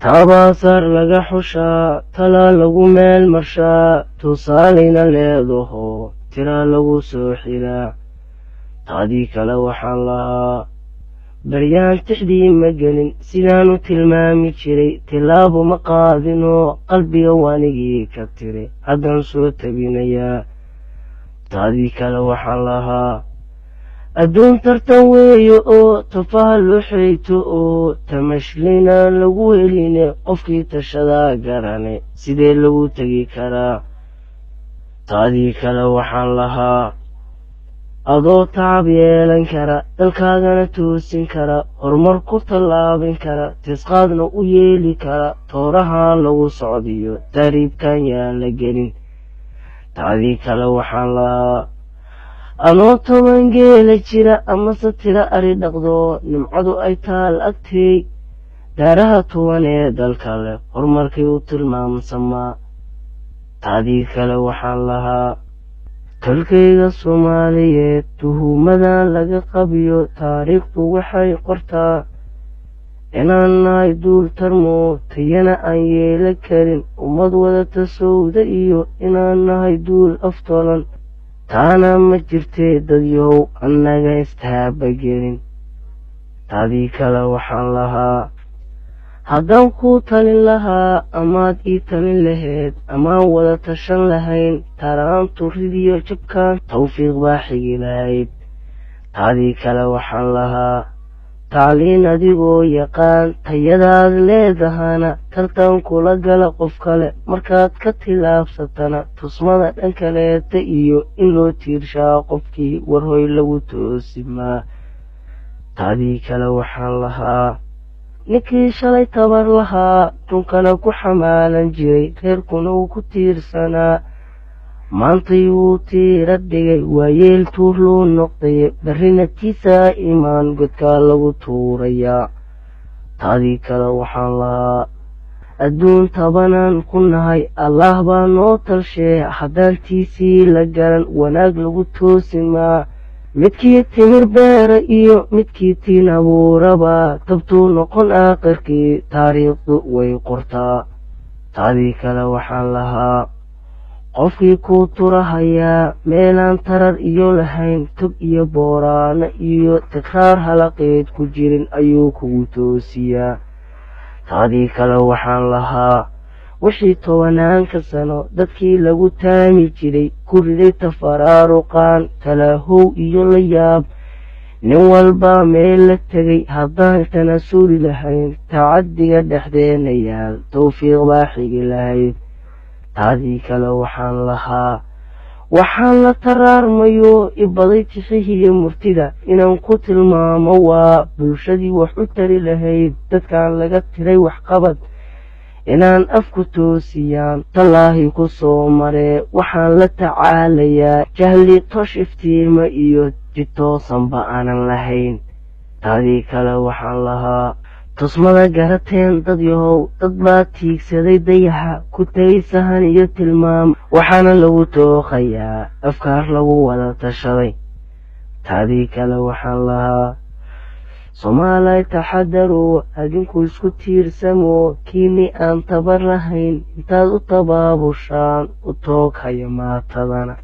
Taabaasaar laga xushaa, talaa lagu meel marshaa, tusaalayna leedaho tiraa lagu soo xiraa. Taadii kale waxaan lahaa, baryaan tixdii ma gelin sidaan u tilmaami jiray, tilaabo ma qaadinoo qalbiga waanigii ka tiri, haddaan soo tabinayaa. Taadii kale waxaan lahaa, adduun tartan weeye oo tafaha loo xeyto oo tamashlinaan lagu heline, qofkii tashadaa garane, sidee lagu tegi karaa? Taadii kale waxaan lahaa, adoo tacab yeelan kara, dalkaagana toosin kara, horumar ku tallaabin kara, tisqaadna u yeeli kara, toorahan lagu socdiyo dariibkan yaan la gelin. Taadii kale waxaan lahaa, anoo 10 geela jira amase tira ari dhaqdo, nimcadu ay taal agtay, daaraha tuban ee dalka leh horumarkii u tilmaamsamaa. Taadii kale waxaan lahaa, tolkayga Soomaaliyeed tuhumadan laga qabiyo, taariikhdu waxay qortaa inaan nahay duul tarmo, tayana aan yeelan karin, ummad wada tasowda iyo inaan nahay duul aftolan, taana ma jirtee dadyow annaga istaabagelin. Taadii kale waxaan lahaa, haddaan kuu talin lahaa amaad ii talin lahayd, amaan wada tashan lahayn, taraantu ridiyo jabkan tawfiiq baa xigi lahayd. Taadii kale waxaan lahaa, tacliin adigoo yaqaan tayadaad leedahana, tartan kula gala qof kale markaad ka tilaabsatana, tusmada dhan kaleeta iyo in loo tiirshaa qofkii warhoy lagu toosimaa. Taadii kale waxaan lahaa, ninkii shalay tabar lahaa, dunkana ku xamaalan jiray, reerkuna uu ku tiirsanaa, maantay wuu tiira dhigay, waayeel tuur loo noqdaye, berrina tiisaa imaan godkaa lagu tuurayaa. Taadii kale waxaan lahaa, adduun tabanaan ku nahay, Allaah baa noo talshee, haddaan tiisii la garan wanaag lagu toosimaa. Midkii timir beera iyo midkii tiin abuuraba, tabtuu noqon aakhirkii, taariikhdu way qortaa. Taadii kale waxaan lahaa, qofkii kuu turahayaa meelaan tarar iyo lahayn, tog iyo booraano iyo tikraar halaqeed ku jirin ayuu kugu toosiyaa. Taadii kale waxaan lahaa, wixii tobanaanka sano dadkii lagu taami jiray, ku riday tafaraaruqaan talaahow iyo la yaab, nin walbaa meel la tegay, haddaan tanaasuli lahayn, tacaddiga dhexdeena yaal tawfiiq baa xigi lahayd. Taadii kale waxaan lahaa, waxaan la taraarmayo ibaday tixihiyo murtida inaan ku tilmaamo, waa bulshadii wax u tari lahayd, dadkan laga tiray waxqabad inaan afku toosiyaan, tallaahi ku soo maree, waxaan la tacaalayaa jahli tosh iftiima iyo jitoosanba aanan lahayn. Taadii kale waxaan lahaa, tusmada garateen dad yahow, dad baa tiigsaday dayaxa, ku tegay sahan iyo tilmaam, waxaana lagu tooqayaa afkaar lagu wada tashaday. Taadii kale waxaan lahaa, Soomaalay taxadaroo, adinku isku tiirsamo, kiini aan tabar lahayn intaad u tabaabushaan u toog haya maatadana.